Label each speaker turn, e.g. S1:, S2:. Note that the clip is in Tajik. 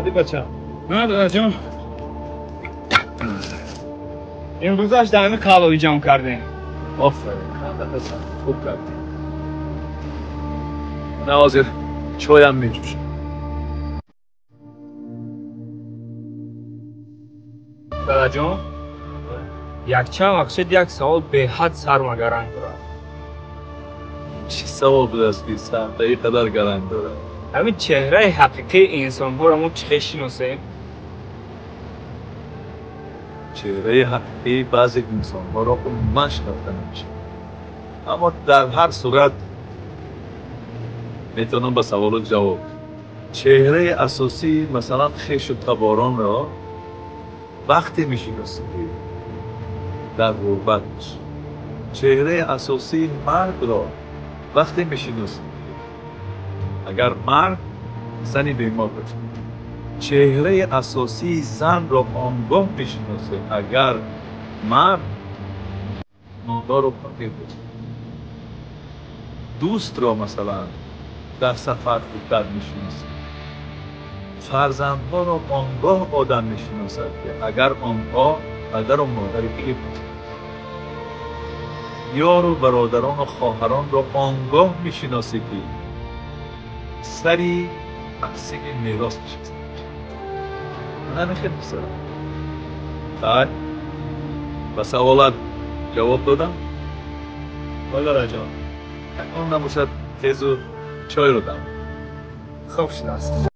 S1: Омадӣ, бачам?
S2: На, дадаҷон. Имрӯзаш дар ҳамин қалоӣ ҷамъ кардем.
S1: Офарин, писар, хуб кардӣ. На, ҳозир чоям меҷӯшам.
S2: Дадаҷон, якчанд вақт шуд, як савол беҳад сарма гаранг дорад.
S1: Чӣ савол будааст, ки сарта ин қадар гаранг дорад?
S2: Ҳамин чеҳраи ҳақиқии инсонҳоро мо чӣ хел шиносем?
S1: Чеҳраи ҳақиқии баъзе инсонҳоро умуман шинохта намешавад, аммо дар ҳар сурат метавонам ба саволот ҷавоб. Чеҳраи асосии, масалан, хешу таборонро вақте мешиносӣ, ки дар ғурбат бошӣ. Чеҳраи асосии мардро вақте мешиносӣ, агар мард зани бемор бошад. Чеҳраи асосии занро он гоҳ мешиносӣ, агар мард молдору фақир бошад. Дӯстро, масалан, дар сафар хубтар мешиносӣ. Фарзандҳоро он гоҳ одам мешиносад, ки агар онҳо падару модари пир бошанд. Ёру бародарону хоҳаронро он гоҳ мешиносӣ, ки сари тақсими мерос нишастанд. Ман хеле писарам. Тай, ба саволат ҷавоб додам?
S2: Дадаҷон.
S1: Он набошад, тезу чойро дам.
S2: Хуб шудааст.